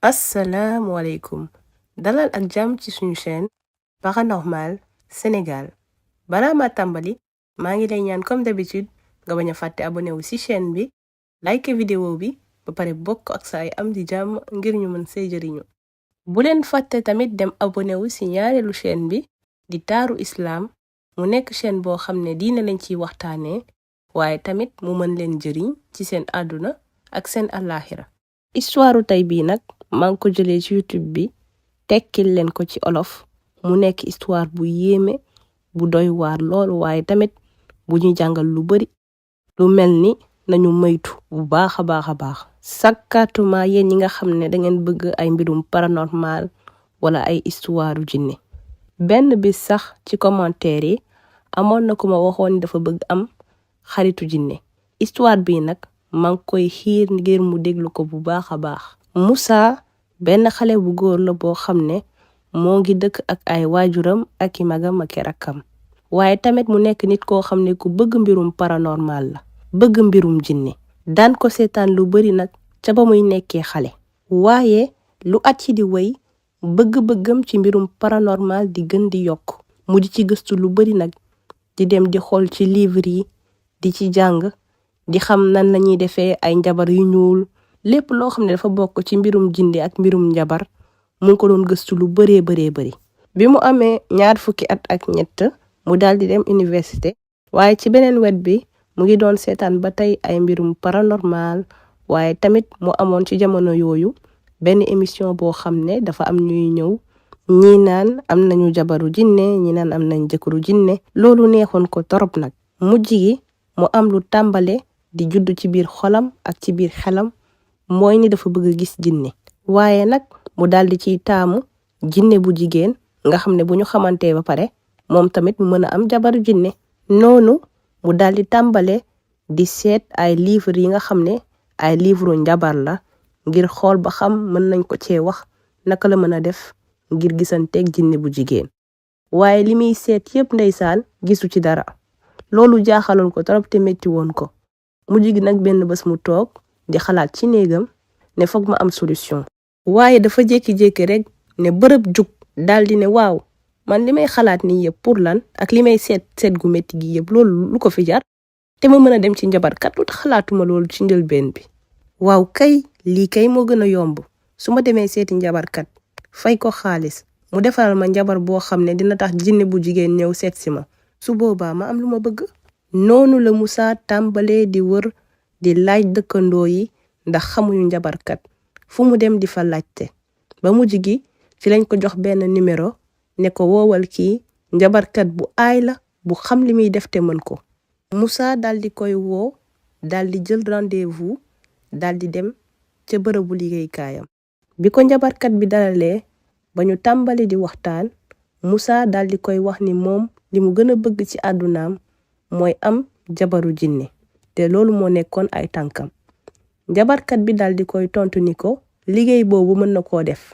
Asalaamaaleykum dalal ak jàmm ci suñu chaîne paranormal Sénégal balaa ma tàmbali maa ngi lay ñaan comme d'habitude nga bañ a fàtte abonné wu ci chaîne bi like vidéo bi ba pare bokk ak sa ay am di jàmm ngir ñu mën see jëriñu bu leen fàtte tamit dem abonné wu ci ñaareelu chaîne bi di taaru islam mu nekk chaîne boo xam ne diine lañ ciy waxtaanee waaye tamit mu mën leen jëriñ ci seen àdduna ak seen àllaaxira histoire tey bii nag maa ngi ko jëlee ci YouTube bi tekkil leen ko ci olof mu nekk histoire bu yéeme bu doy waar loolu waaye tamit bu ñu jàngal lu bari lu mel ni nañu moytu bu baax a baax sakkaatuma yéen ñi nga xam ne dangeen bëgg ay mbirum paranormal wala ay histoire jinne benn bis sax ci commentaire yi amoon na ku ma waxoon dafa bëgg am xaritu jinne histoire bi nag maa ngi koy xiir ngir mu déglu ko bu baax a baax Moussa benn xale bu góor la boo xam ne moo ngi dëkk ak ay waajuram ak i magam ak i rakkam waaye tamit mu nekk nit koo xam ne ku bëgg mbirum paranormal la bëgg mbirum jinne daan ko seetaan lu bari nag ca ba muy nekkee xale waaye lu at ci di wéy bëgg-bëggam ci mbirum paranormal di gën di yokk mu di ci gëstu lu bari nag di dem di xool ci livre yi di ci jàng di xam nan lañuy defee ay njabar yu ñuul lépp loo xam ne dafa bokk ci mbirum jinne ak mbirum njabar mu ngi ko doon gëstu lu bari bi mu amee 20 at ak ñett mu daal di dem université waaye ci beneen wet bi mu ngi doon seetaan ba tey ay mbirum paranormal waaye tamit mu amoon ci jamono yooyu benn émission boo xam ne dafa am ñuy ñëw ñi naan am nañu jabaru jinne ñi naan am nañ jëkkëru jinne loolu neexoon ko torop nag mujj gi mu am lu tàmbale di judd ci biir xolam ak ci biir xelam mooy ni dafa bëgg gis jinne waaye nag mu daldi ciy taamu jinne bu jigéen nga xam ne bu ñu xamantee ba pare moom tamit mu mën a am jabaru jinne noonu mu daldi tàmbale di seet ay livre yi nga xam ne ay livre njabar la ngir xool ba xam mën nañ ko cee wax naka la mën a def ngir gisanteeg jinne bu jigéen waaye li muy seet yépp ndeysaan gisu ci dara loolu jaaxaloon ko trop te metti woon ko mujj gi nag benn bés mu toog di xalaat ci néegam ne foog ma am solution waaye dafa jékki-jékki rek ne bërëb jug daldi ne waaw man li may xalaat nii yëpp pour lan ak li may seet gu metti gi yëpp loolu lu ko fi jar te ma mën a dem ci njabarkat lu tax xalaatuma loolu ci njëlbeen bi waaw kay lii kay moo gën a yomb su ma demee seeti njabarkat fay ko xaalis mu defaral ma njabar boo xam ne dina tax jinne bu jigéen ñëw seet si ma su boobaa ma am lu ma bëgg noonu la Moussa tàmbalee di wër di laaj dëkkandoo yi ndax xamuñu njabarkat fu mu dem di fa laajte ba mujj gi ci lañ ko jox benn numéro ne ko woowal kii njabarkat bu aay la bu xam li muy def te mën ko Moussa daldi koy woo daldi jël rendez-vous daldi dem ca bërëbu liggéeykaayam bi ko njabarkat bi dalalee ba ñu tàmbali di waxtaan Moussa daldi koy wax ni moom li mu gën a bëgg ci àddunaam mooy am jabaru jinne te loolu moo nekkoon ay tànkam njabarkat bi daldi koy tontu ni ko liggéey boobu mën na koo def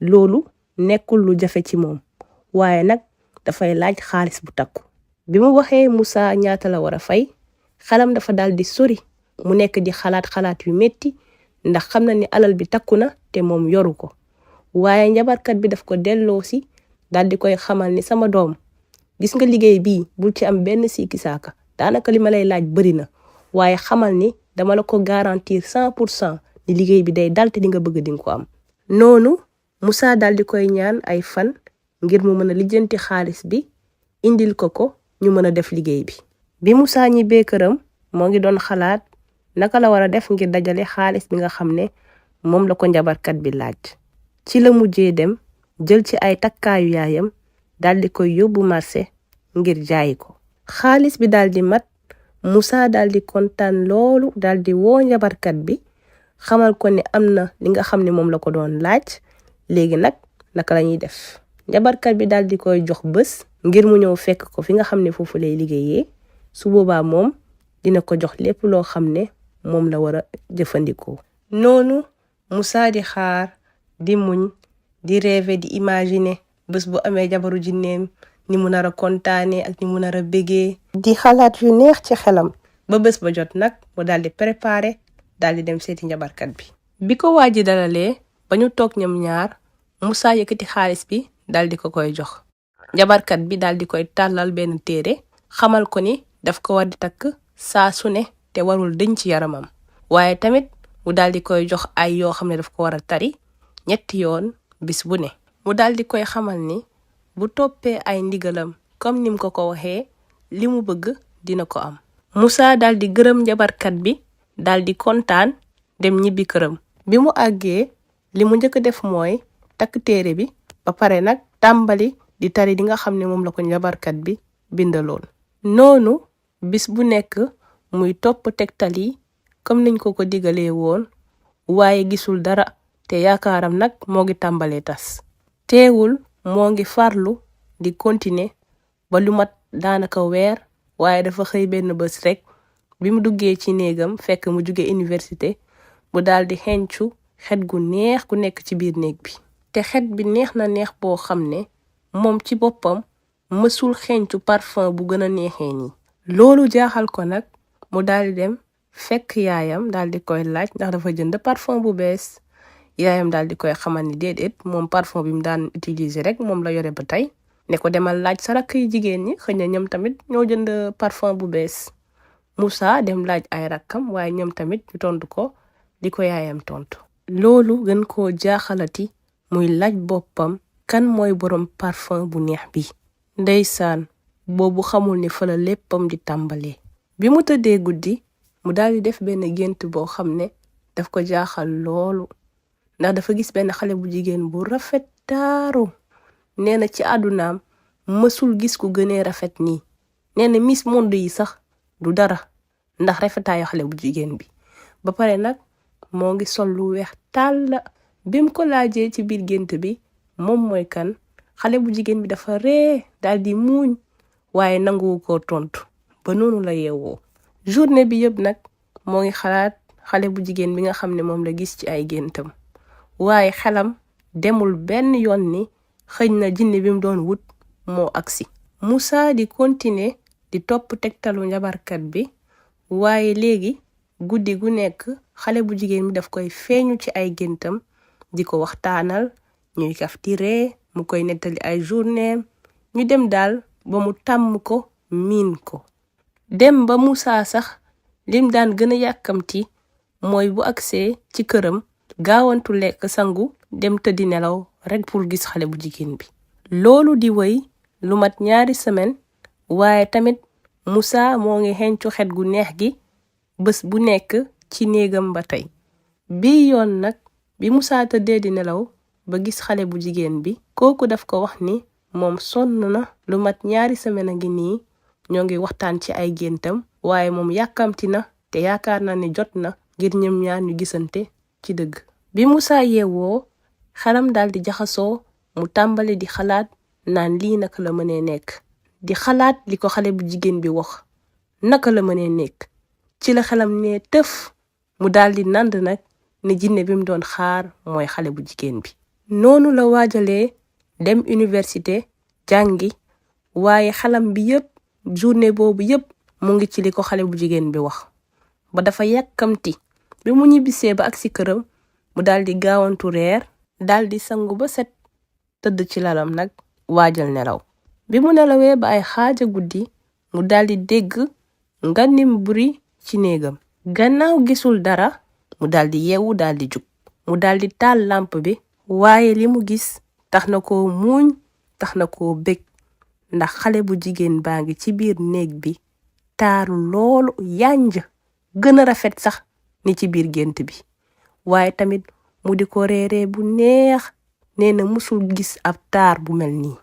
loolu nekkul lu jafe ci moom waaye nag dafay laaj xaalis bu takku bi mu waxee Moussa ñaata la war a fay xelam dafa daldi sori mu nekk di xalaat yu metti ndax xam na ni alal bi takku na te moom yoru ko waaye njabarkat bi daf ko delloosi daldi koy xamal ni sama doom gis nga liggéey bii bul ci am benn sikki saaka daanaka li ma lay laaj bari na waaye xamal ni dama la ko garantir 100% ni liggéey bi day dal te di nga bëgg di nga ko am noonu Moussa daldi koy ñaan ay fan ngir mu mën a lijjanti xaalis bi indil ko ñu mën a def liggéey bi Moussa ñibbee këram moo ngi doon xalaat naka la war a def ngir dajale xaalis bi nga xam ne moom la ko njabarkat bi laaj ci la mujjee dem jël ci ay takkaayu yaayam daldi koy yóbbu marché ngir jaayi ko xaalis bi daldi mat Moussa daldi kontaan loolu daldi woo njabarkat bi xamal ko ne am na li nga xam ne moom la ko doon laaj léegi nag naka la ñuy def njabarkat bi daldi koy jox bés ngir mu ñëw fekk ko fi nga xam ne foofu lay liggéeyee su boobaa moom dina ko jox lépp loo xam ne moom la war a jëfandikoo noonu Moussa di xaar di muñ di rêver di imaginer bés bu amee jabaru jinneem ni mu nar a kontaanee ak ni mu nar a bégee di xalaat yu neex ci xelam ba bés ba jot nag mu daldi préparer daldi dem seeti njabarkat bi ko waaji dalalee ba ñu toog ñoom ñaar Moussa yëkkati xaalis bi dal di ko koy jox. Njabarkat bi dal di koy tàllal benn téere xamal ko ni daf ko war di takk saa su ne te warul dëñ ci yaramam. waaye tamit mu dal di koy jox ay yoo xam ne daf ko war a tari 3 yoon bis bu ne. mu dal di koy xamal ni bu toppee ay ndigalam comme nim ko waxee li mu bëgg dina ko am. Moussa dal di gërëm njabarkat bi dal di kontaan dem ñibbi këram. bi mu àggee li mu njëkk def mooy takk téere bi ba pare nag tàmbali di tari di nga xam ne moom la ko njabarkat bi bindaloon. noonu bis bu nekk muy topp tegtal yi comme niñ ko digalee woon waaye gisul dara te yaakaaram nag moo ngi tàmbalee tas. teewul moo ngi farlu di continuer ba lu mat daanaka weer waaye dafa xëy benn bés rek bi mu duggee ci néegam fekk mu jóge université mu daal di xencu xet gu neex gu nekk ci biir néeg bi. te xet bi neex na neex boo xam ne moom ci boppam mësul xencu parfum bu gën a neexee nii. loolu jaaxal ko nag mu daal di dem fekk yaayam daal di koy laaj ndax dafa jënd parfum bu bees. yaayam daal di koy xamal ni déedéet moom parfum bi mu daan utiliser rek moom la yore ba tey. ne ko demal laaj sa rakk yi jigéen ñi xëy na ñoom tamit ñoo jënd parfum bu bees. Moussa dem laaj ay rakkam waaye ñoom tamit ñu tontu ko di ko yaayam tontu. loolu gën koo jaaxalati muy laaj boppam kan mooy borom parfum bu neex bi. ndeysaan boobu xamul ni fa la léppam di tàmbalee. bi mu tëddee guddi mu daal di def benn gént boo xam ne daf ko jaaxal loolu ndax dafa gis benn xale bu jigéen bu rafet taaru. nee na ci àddunaam mësul gis ku gënee rafet nii. nee na Miss Monde yi sax du dara ndax rafetaayu xale bu jigéen bi. ba pare nag moo ngi sol lu weex tàll. bim ko laajee ci biir gént bi moom mooy kan xale bu jigéen bi dafa ree daal di muuñ waaye nanguwu ko tontu ba noonu la yeewoo. journée bi yëpp nag moo ngi xalaat xale bu jigéen bi nga xam ne moom la gis ci ay géntam waaye xelam demul benn yoon ni xëy na jinne bi mu doon wut moo agsi. Moussa di continuer di topp tegtalu njabarkat bi waaye léegi guddi gu nekk xale bu jigéen bi daf koy feeñu ci ay géntam di ko waxtaanal ñuy kaf di ree mu koy nettali ay journée ñu dem daal ba mu tàmm ko miin ko. dem ba Moussa sax lim daan gën a yàkkamti mooy bu agsee ci këram gaawantu lekk sangu dem tëddi nelaw rek pour gis xale bu jigéen bi. loolu di wéy lu mat 2 semaine waaye tamit Moussa moo ngi xencu xet gu neex gi bés bu nekk ci néegam ba tey. bii yoon nag bi Moussa tëddee di nelaw ba gis xale bu jigéen bi kooku daf ko wax ni moom sonn na lu mat 2 semaine a ngi nii ñoo ngi waxtaan ci ay géntam waaye moom yàkkamti na te yaakaar na ne jot na ngir ñoom ñaar ñu gisante ci dëgg. bi Moussa yeewoo xelam daal di jaxasoo mu tàmbali di xalaat naan lii naka la mënee nekk. di xalaat li ko xale bu jigéen bi wax naka la mënee nekk. ci la xelam ne tëf mu daal di nand nag ne jinne bi mu doon xaar mooy xale bu jigéen bi. noonu la waajalee dem université jàngi waaye xelam bi yëpp journée boobu yëpp mu ngi ci li ko xale bu jigéen bi wax ba dafa yàkkamti. bi mu ñibbisee ba agsi këram mu daal di gaawantu reer daal di sangu ba set tëdd ci lalam nag waajal nelaw. bi mu nelawee ba ay xaaja guddi mu daal di dégg nganim buri ci néegam. gannaaw gisul dara mu daal di yeewu daal di jug. mu daal di taal lampe bi waaye li mu gis tax na koo muuñ tax na koo bég ndax xale bu jigéen baa ngi ci biir néeg bi taaru loolu yanj gën a rafet sax ni ci biir gént bi. waaye tamit mu di ko reeree bu neex nee na musul gis ab taar bu mel nii.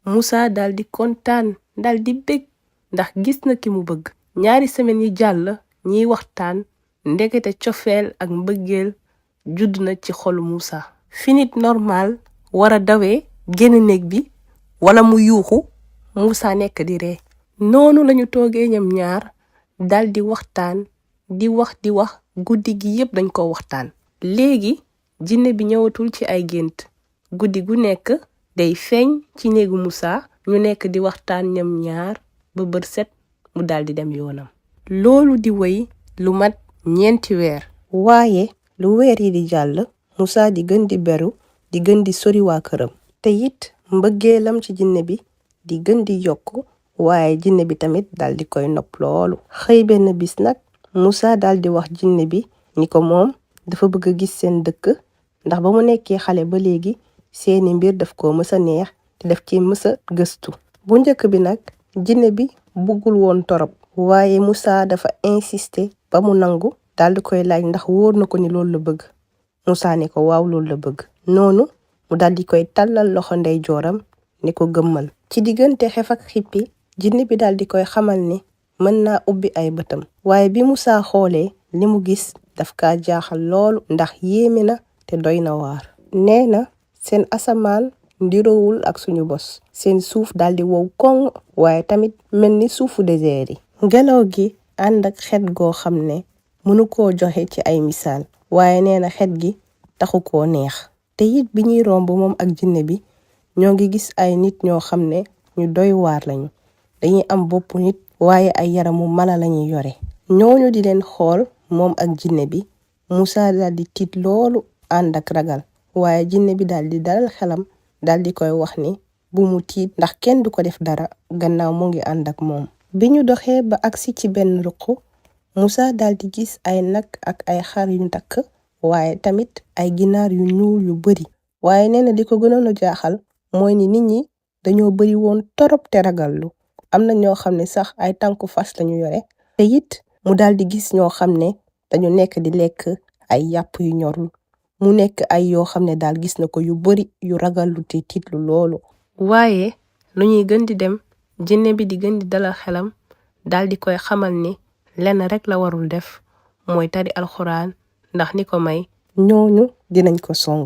Moussa daal di kontaan daal di bég ndax gis na ki mu bëgg. 2 semaines yi jàll ñiy waxtaan ndekete cofeel ak mbëggeel judd na ci xolu Moussa. fi nit normal war a dawee génn néeg bi wala mu yuuxu Moussa nekk di ree. noonu lañu toogee ñoom ñaar dal di waxtaan di wax guddi gi yépp dañ ko waxtaan. léegi jinne bi ñëwatul ci ay gént guddi gu nekk day feeñ ci néegu Moussa ñu nekk di waxtaan ñoom ñaar ba bër set mu dal di dem yoonam. loolu di wéy lu mat 4 weer. waaye lu weer yi di jàll Moussa di gën di beru di gën di sori waa këram te it mbëggeelam ci jinne bi di gën di yokku waaye jinne bi tamit dal di koy nopp loolu. xëy benn bis nag Moussa dal di wax jinne bi ni ko moom dafa bëgg a gis seen dëkk ndax ba mu nekkee xale ba léegi seeni mbir daf ko mës a neex te daf ci mës a gëstu. bu njëkk bi nag jinne bi buggul woon torop waaye Moussa dafa insister ba mu nangu dal di koy laaj ndax wóor na ko ni loolu la bëgg. Moussa ne ko waaw loolu la bëgg. noonu mu dal di koy tàllal loxo ndeyjooram ni ko gëmmal. ci diggante xef ak xippi jinne bi dal di koy xamal ni mën naa ubbi ay bëtam waaye bi Moussa xoolee li mu gis daf kaa jaaxal loolu ndax yéeme na te doy na waar. nee na seen asamaan ndiroowul ak suñu bos seen suuf dal di wow koŋ waaye tamit mel ni suufu désert yi. ngelaw gi ànd ak xet goo xam ne mënu koo joxe ci ay misaal waaye nee na xet gi taxu koo neex. te it bi ñuy romb moom ak jinne bi ñoo ngi gis ay nit ñoo xam ne ñu doy waar lañu dañuy am bopp nit waaye ay yaramu mala lañuy yore. ñooñu di leen xool moom ak jinne bi Moussa dal di tiit loolu ànd ak ragal waaye jinne bi dal di dalal xelam dal di koy wax ni bu mu tiit ndax kenn du ko def dara gannaaw mu ngi ànd ak moom. bi ñu doxee ba agsi ci benn ruq Moussa dal di gis ay nag ak ay xar yu takk waaye tamit ay ginaar yu ñuul yu bari. waaye nee na li ko gënoon a jaaxal mooy ni nit ñi dañoo bari woon torop te ragallu. am na ñoo xam ne sax ay tànku fas lañu yore te it mu dal di gis ñoo xam ne dañu nekk di lekk ay yàpp yu ñorul. mu nekk ay yoo xam ne daal gis na ko yu bari yu ragallu te tiitlu loolu. waaye lu ñuy gën di dem jinne bi di gën di dalal xelam dal di koy xamal ni lenn rek la warul def mooy tari alxuraan ndax ni ko may ñooñu dinañ ko song.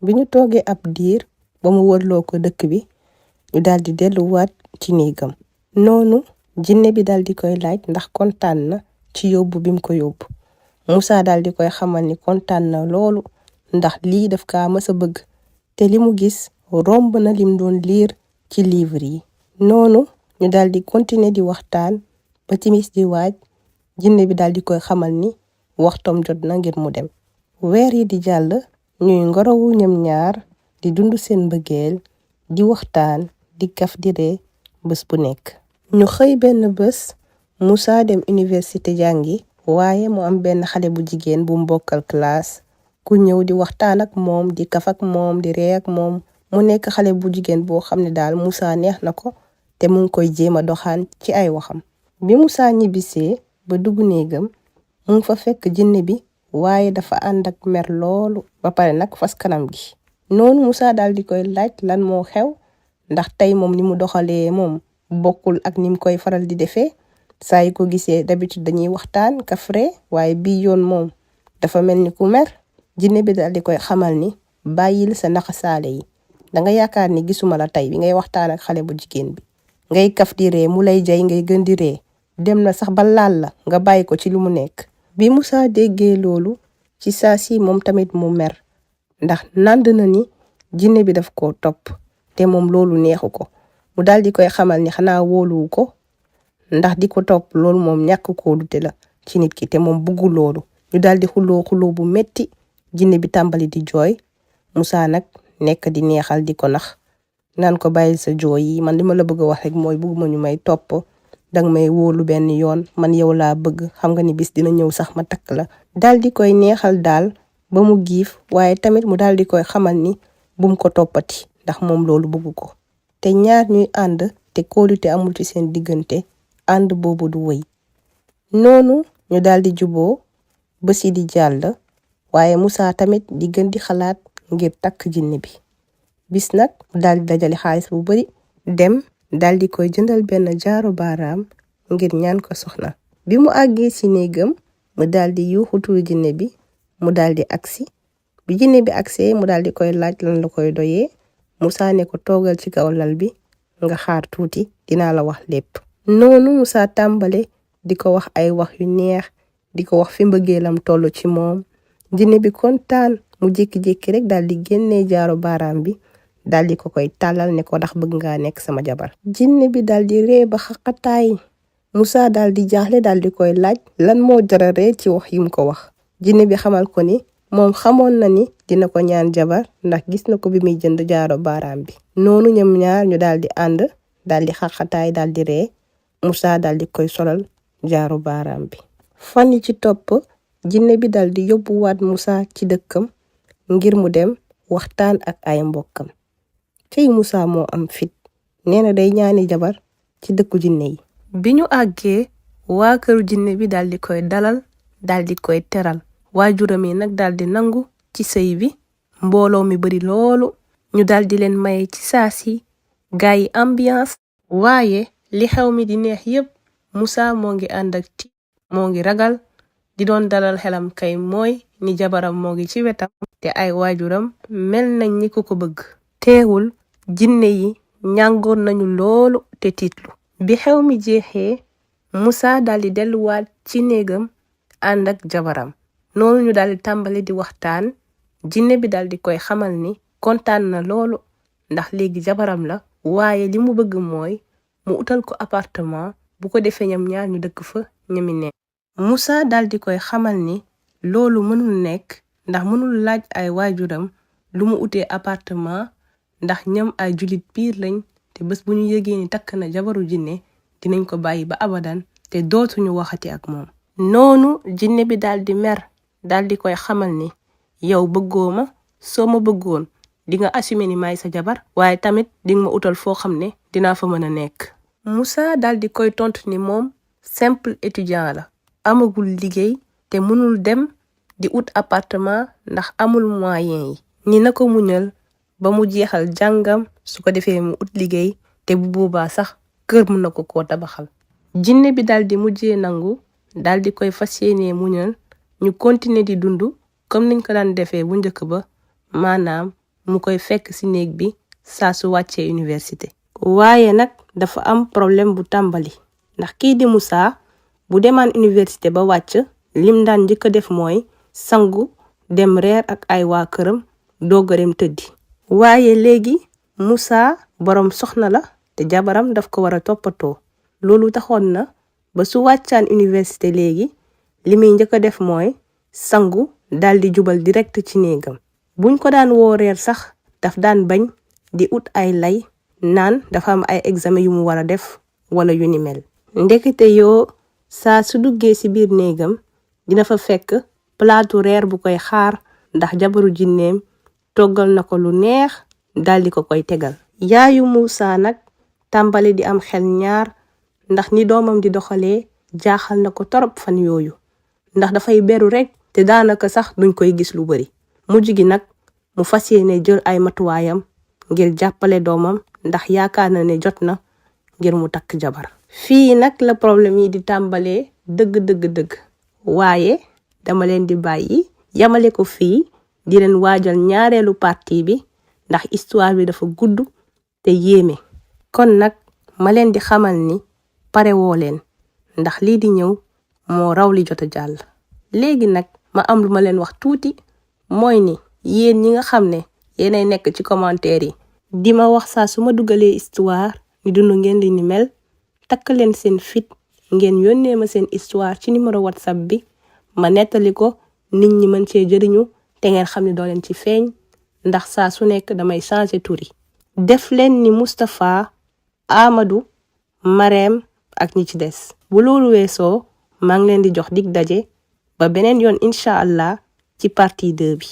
bi ñu toogee ab diir ba mu wërloo ko dëkk bi ñu dal di delluwaat ci néegam. noonu jinne bi dal di koy laaj ndax kontaan na ci yóbbu bim ko yóbbu. Moussa dal di koy xamal ni kontaan na loolu ndax lii daf kaa mës a bëgg te li mu gis romb na lim doon liir ci livre yi. noonu ñu dal di continuer di waxtaan ba timis di waaj jinne bi dal di koy xamal ni waxtom jot na ngir mu dem. weer yi di jàll ñuy ngorowu ñoom ñaar di dund seen mbëggeel di waxtaan di kaf di ree bés bu nekk. ñu xëy benn bés Moussa dem université jàngi waaye mu am benn xale bu jigéen bu mbokkal classe ku ñëw di waxtaan ak moom di kaf ak moom di ree ak moom. mu nekk xale bu jigéen boo xam ne daal Moussa neex na ko te mu ngi koy jéem a doxaan ci ay waxam. bi Moussa ñibbisee ba dugg néegam mu ngi fa fekk jinne bi waaye dafa ànd ak mer loolu ba pare nag fas kanam gi. noonu Moussa daal di koy laaj lan moo xew ndax tey moom ni mu doxalee moom bokkul ak ni mu koy faral di defee saa yu ko gisee d'habitude dañuy waxtaan kafre waaye bii yoon moom dafa mel ni ku mer. jinne bi daal di koy xamal ni bàyyil sa naxasaale yi danga yaakaar ni gisuma la tey bi ngay waxtaan ak xale bu jigéen bi ngay kaf di ree mu lay jay ngay gën di ree dem na sax ba laal la nga bàyyi ko ci lu mu nekk. bi Moussa déggee loolu ci saa si moom tamit mu mer ndax nand na ni jinne bi daf ko topp te moom loolu neexu ko. mu dal di koy xamal ni xanaa wóoluwu ko ndax di ko topp loolu moom ñàkk koo dute la ci nit ki te moom bëggu loolu. ñu dal di xuloo bu metti jinne bi tàmbali di jooy. Moussa nag nekk di neexal di ko nax naan ko bàyyil sa jooy yi man li ma la bëgg a wax rek mooy bëgguma ñu may topp danga may wóolu benn yoon man yow laa bëgg xam nga ni bis dina ñëw sax ma takk la. dal di koy neexal daal ba mu giif waaye tamit mu dal di koy xamal ni bum ko toppati ndax moom loolu bëggu ko. te ñaar ñuy ànd te kóolute amul ci seen diggante ànd boobu du wëy. noonu ñu dal di juboo ba si di jàll waaye Moussa tamit di gën di xalaat ngir takk jinne bi. bis nag mu dal di dajale xaalis bu bari dem dal di koy jëndal benn jaaru baaraam ngir ñaan ko soxna. bi mu àggee ci néegam mu dal di yuuxu turu jinne bi mu dal di agsi. bi jinne bi agsee mu dal di koy laaj lan la koy doyee. Moussa ne ko toogal ci kaw lal bi nga xaar tuuti dinaa la wax lépp. noonu Moussa tàmbale di ko wax ay wax yu neex di ko wax fi mbëggeelam toll ci moom. jinne bi kontaan mu jékki-jékki rek dal di génnee jaaru baaraam bi dal di ko koy tàllal ne ko ndax bëgg ngaa nekk sama jabar. jinne bi dal di ree ba xaqataay. Moussa dal di jaaxle dal di koy laaj lan moo jara ree ci wax yim ko wax. jinne bi xamal ko ni moom xamoon na ni dina ko ñaan jabar ndax gis na ko bi muy jënd jaaro baaraam bi. noonu ñoom ñaar ñu daal di ànd daal di xaqataay daal di ree Moussa daal di koy solal jaaro baaraam bi. fan yi ci topp jinne bi daal di yóbbuwaat Moussa ci dëkkam ngir mu dem waxtaan ak ay mbokkam. tey Moussa moo am fit nee na day ñaani jabar ci dëkku jinne yi. bi ñu àggee waa këru jinne bi daal di koy dalal daal di koy teral. waajuram yi nag daal di nangu ci sëy bi. mbooloo mi bari loolu ñu daal di leen maye ci saasi gaa yi ambiance. waaye li xew mi di neex yépp Moussa moo ngi ànd ak tiit moo ngi ragal di doon dalal xelam kay mooy ni jabaram moo ngi ci wetam te ay waajuram mel nañ ni ku ko bëgg. teewul jinne yi ñàngoon nañu loolu te tiitlu. bi xew mi jeexee Moussa daal di delluwaat ci néegam ànd ak jabaram. noonu ñu daal di tàmbali di waxtaan. jinne bi daal di koy xamal ni kontaan na loolu ndax léegi jabaram la waaye li mu bëgg mooy mu utal ko appartement bu ko defee ñam ñaar ñu dëkk fa ñami nekk. Moussa daal di koy xamal ni loolu mënul nekk ndax mënul laaj ay waajuram lu mu utee appartement ndax ñoom ay julit piir lañ te bés bu ñu yëgee ni takk na jabaru jinne dinañ ko bàyyi ba abadan te dootuñu waxati ak moom. noonu jinne bi daal di mer daal di koy xamal ni yow bëggoo ma soo ma bëggoon di nga assumer ni maay sa jabar waaye tamit di nga ma utal foo xam ne dinaa fa mën a nekk. Moussa daal di koy tontu ni moom simple étudiant la amagul liggéey te mënul dem di ut appartement ndax amul moyen yi. ni na ko muñal ba mu jeexal jàngam su ko defee mu ut liggéey te bu boobaa sax kër mën na ko koo tabaxal. jinne bi daal di mujjee nangu daal di koy fas yéenee muñal ñu continuer di dund comme niñ ko daan defee bu njëkk ba maanaam mu koy fekk ci néeg bi saa su wàccee université. waaye nag dafa am problème bu tàmbali ndax kii di Moussa bu demaan université ba wàcc lim daan njëkk a def mooy sangu dem reer ak ay waa këram doog a dem tëddi. waaye léegi Moussa borom soxna la te jabaram daf ko war a toppatoo. loolu taxoon na ba su wàccaan université léegi li muy njëkk a def mooy sangu daal di jubal direct ci néegam. buñ ko daan woo reer sax daf daan bañ di ut ay lay naan dafa am ay examen yu mu war a def wala yu ni mel. ndekete yoo saa su duggee ci biir néegam dina fa fekk plaatu reer bu koy xaar ndax jabaru jinneem toggal na ko lu neex daal di ko koy tegal. yaayu Moussa nag tàmbali di am xel ñaar ndax ni doomam di doxalee jaaxal na ko torop fan yooyu ndax dafay beru rek te daanaka sax duñ koy gis lu bari. mujj gi nag mu fas yéene jël ay matuwaayam ngir jàppale doomam ndax yaakaar na ne jot na ngir mu takk jabar. fii nag la problème yi di tàmbalee dëgg. waaye dama leen di bàyyi yamale ko fii di leen waajal ñaareelu partie bi ndax histoire bi dafa gudd te yéeme. kon nag ma leen di xamal ni pare woo leen ndax lii di ñëw moo raw li jot a jàll. léegi nag ma am lu ma leen wax tuuti mooy ni yéen ñi nga xam ne yéenay nekk ci commentaire yi di ma wax saa su ma dugalee histoire ni dund ngeen li ni mel takk leen seen fit ngeen yónnee ma seen histoire ci numéro WhatsApp bi ma nettali ko nit ñi mën cee jëriñu te ngeen xam ne doo leen ci feeñ ndax saa su nekk damay changer tur yi. def leen ni Moustapha Amadou Marème ak ñi ci des. bu loolu weesoo maa ngi leen di jox dig daje ba beneen yoon incha allah ci partie 2 bi.